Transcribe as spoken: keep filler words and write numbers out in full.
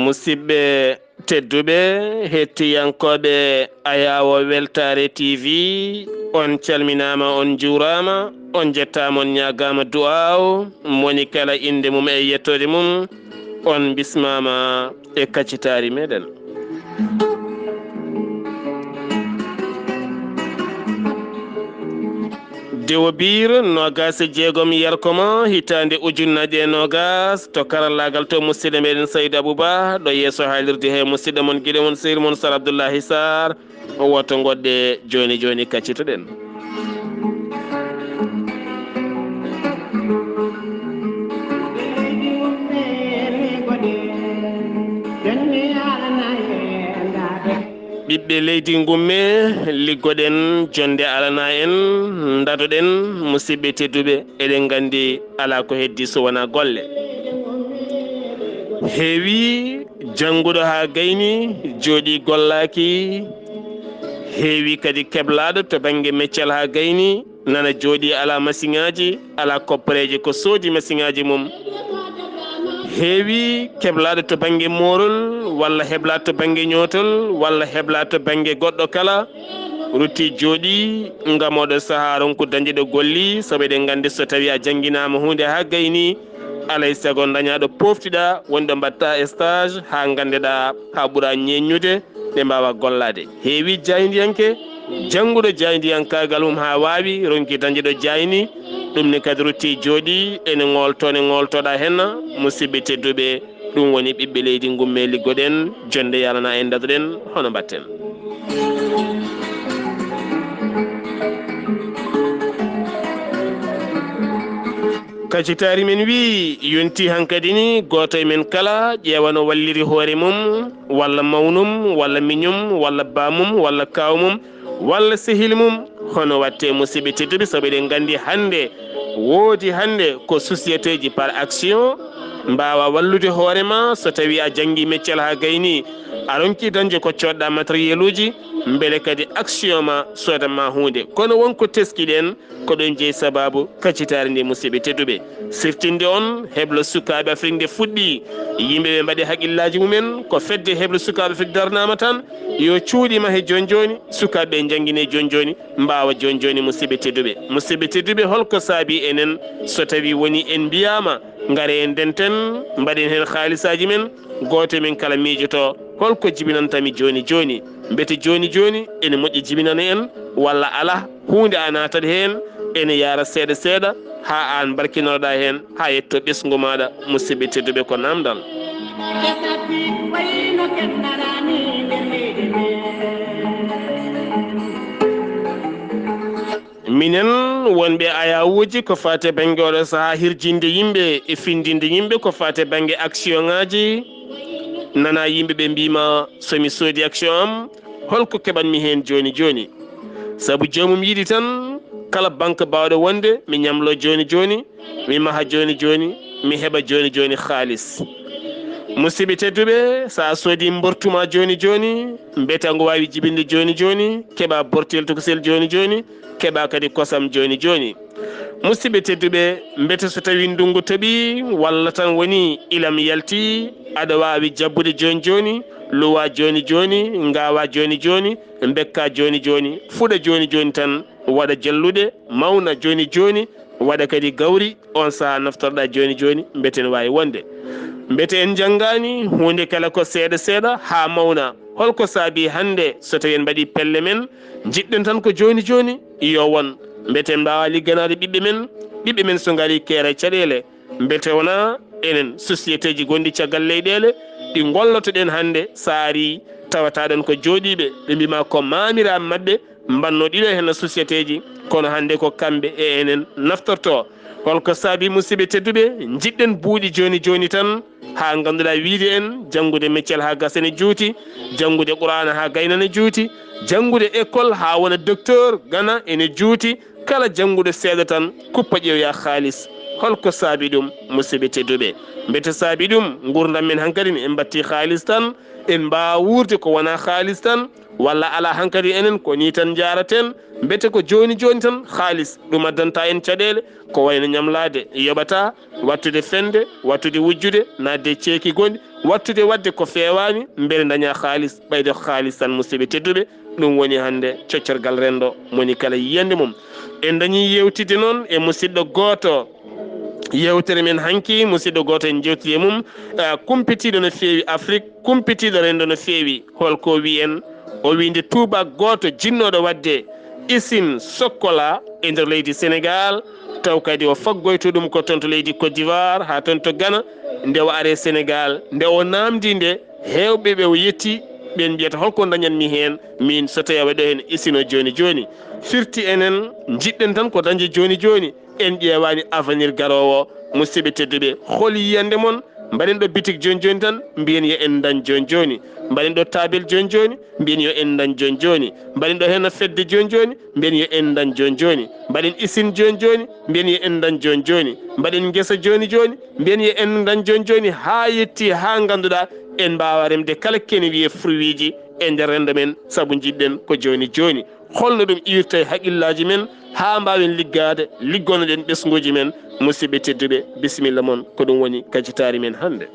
Musidɓe tedduɓe, hettiyankooɓe Ayaawo Weltaare T V, on calminaama, on njuuraama, on njettaama, on ñaagaama du'aaw, moni kala innde mum e yettoode mum, on bismaama e kaccitaari meɗen. Dewo Biir, noogaas e jeegom Yarkoma, hitaande ujunnaje e noogaas, to karallaagal to musidɗo meɗen Saydu Abuba, ɗo yeeso haalirde he musidɗo mon, giɗo mon, sehil mon Sar Abdullahi Sar. O woto ngoɗɗe jooni jooni, kaccitoɗen. Ɓiɓɓe leydi ngumme, liggoɗen, jonde alana en, ndadoɗen, musidɓe tedduɓe, eɗen nganndi alaa ko heddi so wonaa golle. Heewi jannguɗo haa gayni, jooɗi gollaaki, heewi kadi keblaaɗo to bannge meccal haa gayni, nana jooɗi alaa masiŋaaji, alaa koppareeje ko soodi masiŋaaji mum. Heewi keblaaɗo to bannge moorol, walla heblaa to bannge ñootol, walla heblaa to bannge goɗɗo kala, rutti jooɗi ngam oɗo sahaa ronku dañde ɗo golli, sabu eɗen nganndi so tawii a jannginaama huunde haa gayni, alay sago dañaa ɗo pooftiɗaa, woni ɗo mbaɗtaa stage haa nganndeɗaa, haa ɓuraa ñeeññude, ɓe mbaawa gollaade. Heewi jaayndiyanke, jannguɗo jaayndiyankaagal mum haa waawi, ronki dañde ɗo jaayni, ɗum ne kadi rutti jooɗi, ene ngooltoo, ne ngooltooɗaa henna, musidɓe tedduɓe, ɗum woni ɓiɓɓe leydi ngumme liggoɗen, jonde yalana en, ndadoɗen, hono mbaɗten. Kacitaari men wii, yonti hankadi ni, gooto e men kala ƴeewa no walliri hoore mum, walla mawnum, walla miñum, walla baamum, walla kaawmum, walla sehil mum. Hono watte, musidɓe tedduɓe, sabu eɗen nganndi hannde, woodi hannde ko société ji par action mbaawa wallude hoore ma, so tawii a janngi meccal haa gayni, a ronki dañde ko coodɗa matériel uji, mbele kadi action ma soodan ma huunde. Kono won ko teskiɗen, ko ɗum jeyi sababu kaccitaare nde, musidɓe tedduɓe. Siftinde on, heblo sukaaɓe Afrik nde fuɗɗi, yimɓe ɓe mbaɗi haqillaaji mumen, ko fedde heblo sukaaɓe Afrik darnaama tan, yo cuuɗi mahe jooni jooni, sukaaɓe ɓe njanngine jooni jooni, mbaawa jooni jooni, musidɓe tedduɓe. Musidɓe tedduɓe, holko saabi enen so tawii woni en mbiyaama, ngare en ndenten, mbaɗen heen haalisaaji men, gooto e men kala miijoto, holko jibinanta mi jooni jooni? Mbete jooni jooni ene moƴƴi jibinana en, walla alaa, huunde a naatat heen, ene yaara seeɗa seeɗa, haa aan mbarkinoɗaa heen, haa yetto ɓesngu maaɗa, musidɓe tedduɓe, ko naamndal. Minen wonɓe ayawuuji ko faati e bannge oɗo sahaa hirjinde yimɓe e findinde yimɓe ko faati e bannge action ŋaaji, nana yimɓe ɓe mbiima, so mi soodi action am, holko keɓanmi heen jooni jooni? Sabu joomum yiɗi tan kala banque baawɗo wonde mi ñamlo jooni jooni, mi maha jooni jooni, mi heɓa jooni jooni haalis. Musidɓe tedduɓe, so a soodi mbortu ma jooni jooni, mbete ngu waawi jibinde jooni jooni, keɓa bortel tokosel jooni jooni, keɓa kadi kosam jooni jooni. Musidɓe tedduɓe, mbete so tawi ndungu toɓi walla tan woni ilam yalti, aɗa waawi jabbude jooni jooni, luwa jooni jooni, ngawa jooni jooni, mbekka jooni jooni, fuɗa jooni jooni tan, waɗa jalluɗe, mawna jooni jooni, waɗa kadi gawri, on sahaa naftorɗa jooni jooni, mbete ne waawi wonde. Mbete en njanngaani huunde kala ko seeɗa seeɗa haa mawna. Holko saabi hannde so tawi en mbaɗi pelle men, njiɗɗen tan ko jooni jooni yo won? Mbete en mbaawa ligganaade ɓiɓɓe men, ɓiɓɓe men so ngari keera caɗeele? Mbete wonaa enen société ji gonɗi caggal leyɗeele ɗi ngollotoɗen hannde, so a arii tawataɗon ko jooɗiiɓe, ɓe mbiima ko maamiraaɓe maɓɓe mbanno ɗiɗo heen société ji, kono hannde ko kamɓe e enen naftorto. Holko saabi, musidɓe tedduɓe, njiɗɗen buuɗi jooni jooni tan, haa ngannduɗaa wiide en janngude meccal haa gasa ne juuti, janngude Qur'aana haa gayna ne juuti, janngude école haa wona docteur gana ene juuti, kala jannguɗo seeɗa tan kuppa ƴeewoya haalis. Holko saabi ɗum, musidɓe tedduɓe? Mbete saabi ɗum, nguurndam men hankadi en mbatti haalis tan, en mbaawa wuurde ko wonaa haalis tan, walla alaa hankadi enen ko nii tan njaaraten? Mbete ko jooni jooni tan haalis ɗum addanta en caɗeele, ko wayno ñamlaade yoɓataa, wattude fende, wattude wujjude, naatde ceeki gonɗi, wattude waɗde ko feewaani, mbele dañaa haalis, ɓeyde ko haalis tan, musidɓe tedduɓe. Ɗum woni hannde coccorgal renndo moni kala yiyannde mum. En dañii yewtidde noon e musidɗo gooto. Yewtere men hanki, musidɗo gooto en jewtidi e mum, ah, kumpitiiɗo no feewi Afrik, kumpitiiɗo renndo no feewi. Holko o wiyi en? O wiyi nde tuubaak gooto jinnooɗo waɗde usine sokkola e nder leydi Senegaal, taw kadi o faggoyto ɗum ko toon to leydi Côte d'Ivoire haa toon to Ghana, nde o ari e Senegaal, nde o naamndii nde, heewɓe ɓe o yetti, ɓeen mbiyata, "Holko ndañatmi heen, miin, so tawii a waɗi ɗo heen usine o jooni jooni?" Firti enen, njiɗɗen tan ko dañde jooni jooni, en ƴeewaani avenir garoowo. Musidɓe tedduɓe, hol yiyannde mon? Mbaɗen ɗo bitik jooni jooni tan, mbiyen yo en ndañ jooni jooni. Mbaɗen ɗo taabel jooni jooni, mbiyen yo en ndañ jooni jooni. Mbaɗen ɗo heen fedde jooni jooni, mbiyen yo en ndañ jooni jooni. Mbaɗen usine jooni jooni, mbiyen yo en ndañ jooni jooni. Mbaɗen ngesa jooni jooni, mbiyen yo en ndañ jooni jooni, haa yetti haa ngannduɗaa en mbaawa remde kala kene wiyee fruitji e nder renndo men, sabu njiɗɗen ko jooni jooni. Holno ɗum iwirta e haqqillaaji men haa mbaawen liggaade, liggonoɗen ɓesnguuji men? Musidɓe tedduɓe, bisimilla mon, ko ɗum woni kajitaari men hannde.